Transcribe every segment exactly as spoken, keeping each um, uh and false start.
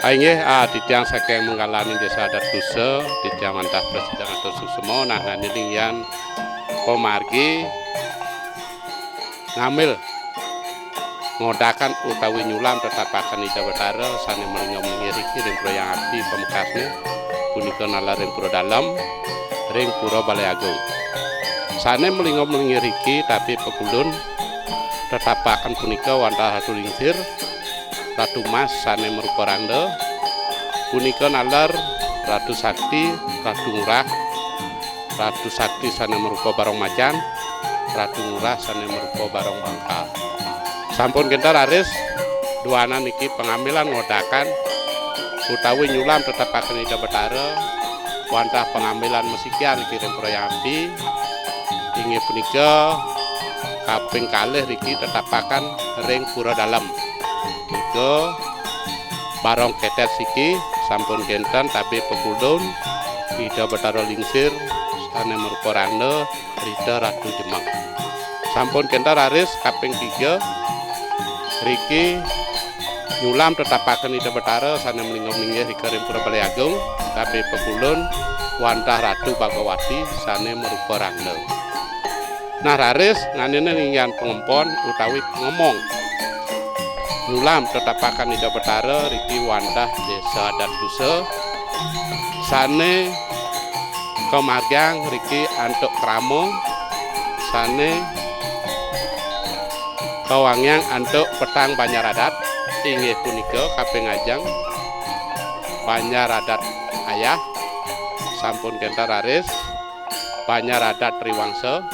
Inggih, ah, titiang saking Manggalaning Desa Adat Kusa, titiang wantah prasida ngatur suksma, nah, ngandining yan pamargi ngambil, ngodakan utawi nyulam tetapakan Ida Betara sane malingga-malingga riki ring Pura Hyang Api, pamekasne punika nalar ring Pura Dalem, ring Pura Balai Agung. Sane malingga-malingga riki tapi pakulun tetapakan punika wantah Ratu Lingsir, Ratu Mas sane marupa randa, punika nalar Ratu Sakti, Ratu Ngurah, Ratu Sakti sane marupa Barong Macan, Ratu Ngurah sane marupa Barong Bangkal. Sampun kenten raris, duanan niki pangambilan ngodakan utawi nyulam tetapaken Ida Betara, wantah pangambilan masikian niki ring Pura Hyang Api, inggih punika kaping kalih riki tetapaken ring Pura Dalem. Nika Barong Ketet siki sampun kenten tabe pakulun Ida Betara Lingsir sane marupa randa Rita Ratu Jemeng. Sampun kenten raris kaping tiga riki nyulam tetapaken Ida Betara sane malingga-malingga rika ring Pura Balai Agung, tabe pakulun wantah Ratu Bhagawati sane marupa randa. Nah, raris ngandining inggihan pangempon utawi pangemong nyulam tetapaken Ida Betara riki wantah Desa Adat Kusa sane kamargiang riki antuk krama sane kawangiang antuk petang banjar adat, inggih punika kaping ajeng banjar adat Ayah, sampun kenten raris, banjar adat Triwangsa,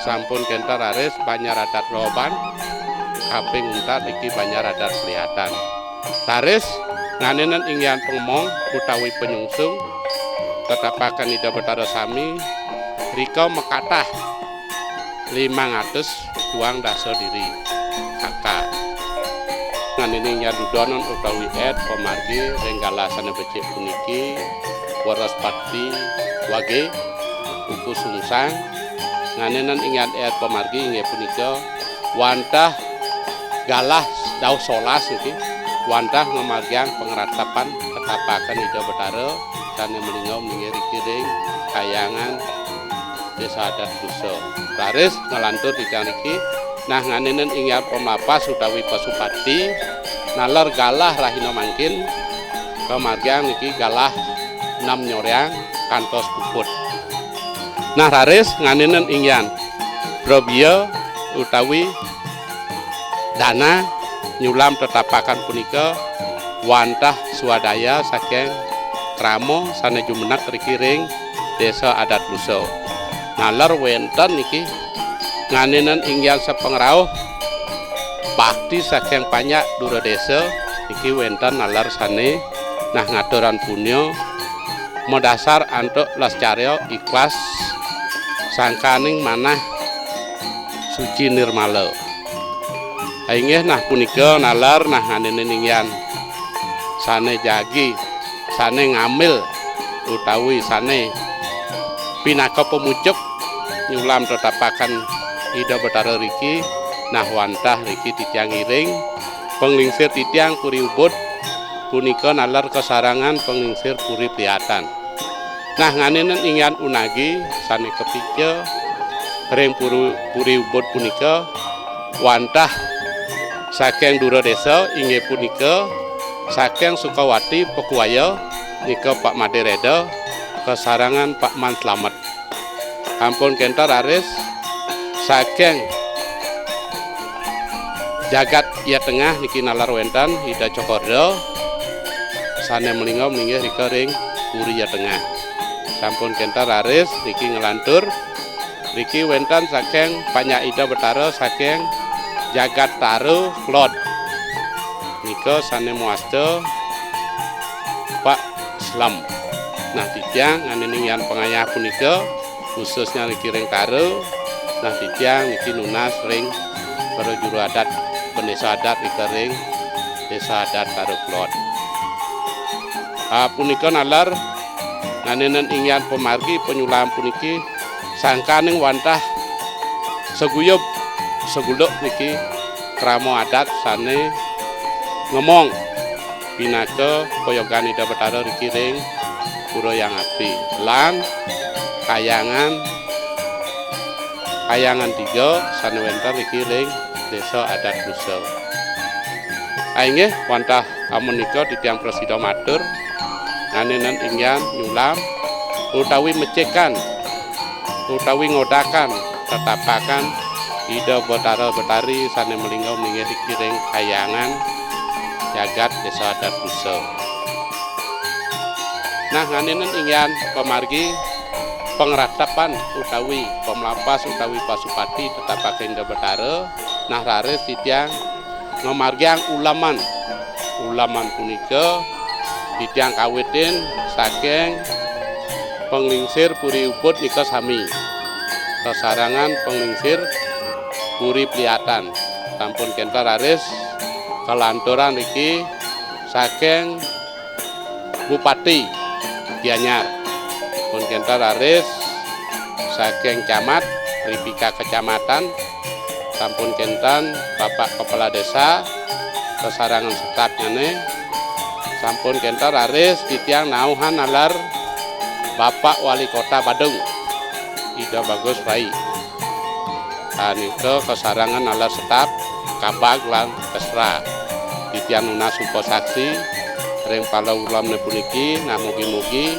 sampun kenten raris, banjar adat Roban, kaping untat niki banjar adat Selihatan. Raris ngandining inggihan pangemong utawi panyungsung tetapaken Ida Betara sami rika makatah limang atus tuang dasa diri. Kaka. Ngandining inggihan dudonan utawi ed pamargi ring galah sane becik puniki, Wraspati Wage, Pupu Sungsang, ngandining inggihan ed pamargi inggih punika wantah galah dauh solas niki, wantah ngamargiang pangratapan tetapaken Ida Betara sane malingga-malingga riki ring Kahyangan Desa Adat Kusa. Raris nglantur titiang niki, nah, ngandining inggihan pamlapas utawi pasupati, naler galah rahina mangkin, kamargiang niki galah nem nyoreang kantos puput. Nah, raris ngandining inggihan prabia utawi dana nyulam tetapaken punika wantah swadaya saking krama sane jumenek riki ring Desa Adat Kusa. Naler wenten niki ngandining inggihan sapangrauh bakti saking panjak dura desa, niki wenten naler sane nah ngaturang punya madasar antuk lescarya ikhlas sangkaning manah suci nirmala. Inggih nah punika naler nah ngandining inggihan sane jagi, sane ngambil utawi sane pinaka pamucuk nyulam tetapaken Ida Betara riki, nah wantah riki titiang ngiring panglingsir titiang Puri Ubud punika naler kasarengan panglingsir Puri Priyatan. Nah, ngandining inggihan unagi sane kapica ring Puru-, Puri Ubud punika wantah saking dura desa inggih punika saking Sukawati Pakuaya nika Pak Made Reda kasarengan Pak Man Slamet. Ampun kenten raris saking jagat Iya Tengah niki naler wenten Ida Cokorda sane malingga-malingga rika ring Puri Iya Tengah. Sampun kenten raris niki nglantur, riki wenten saking panjak Ida Betara saking jagat Tara Kelod. Nika sane mawasta Pak Slem. Nah, titiang ngandining inggihan pangayah punika khususnya niki ring Tara. Nah, titiang niki nunas ring para juru adat, bendesa adat nika ring Desa Adat Tara Kelod. Ah, punika naler ngandining inggihan pamargi panyulam puniki sangkaning wantah saguyub saguluk niki krama adat sane ngemong pinaka poyogan Ida Betara riki ring Pura Hyang Ati lan kayangan, kayangan tiga sane wenten riki ring Desa Adat Busa. Ainggih wantah amunika titiang prasida matur, nganenen inggihan nyulam utawi mecikan utawi ngodakan tetapakan Ida Betara Betari sane malingga minggih riki ring kayangan jagat Desa Adat Busa. Nah, nganenen inggihan pamargi pangratapan utawi pamlapas utawi pasupati tetapakan Ida Betara, nah raris titiang ngamargiang ulaman. Ulaman punika titiang kawitin saking panglingsir Puri Ubud nika sami. Kasarangan panglingsir Puri Pliatan. Sampun kenten raris kalanturan riki saking Bupati Gianyar. Pun kenten raris saking camat, ripika kecamatan, sampun kenten Bapak Kepala Desa, kasarangan setapnyane, sampun kenten raris titiang nauhan nalar Bapak Wali Kota Badung, Ida Bagus Rai. Anika kasarangan nalar setap, kabag lan kesra. Titiang nunas upasaksi ring pala ulamne puniki, nah mugi-mugi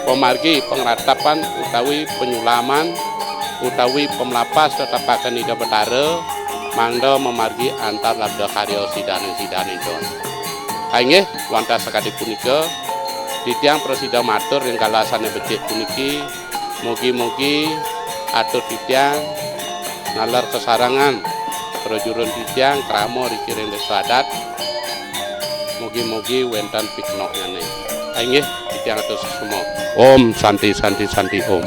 pamargi pangratapan utawi panyulaman utawi pamlapas tetapaken Ida Betara mangda mamargi antar labda karya sidaning-sidaning don. Inggih, wantah sakadi punika, titiang prasida matur ring galah sane becik puniki, mugi-mugi atur titiang nalar kasarangan prajurun titiang krama riki ring desa adat. Mugi-mugi wenten pikenohnyane. Inggih, titiang atur suksma. Om Santi, Santi, Santi, Om.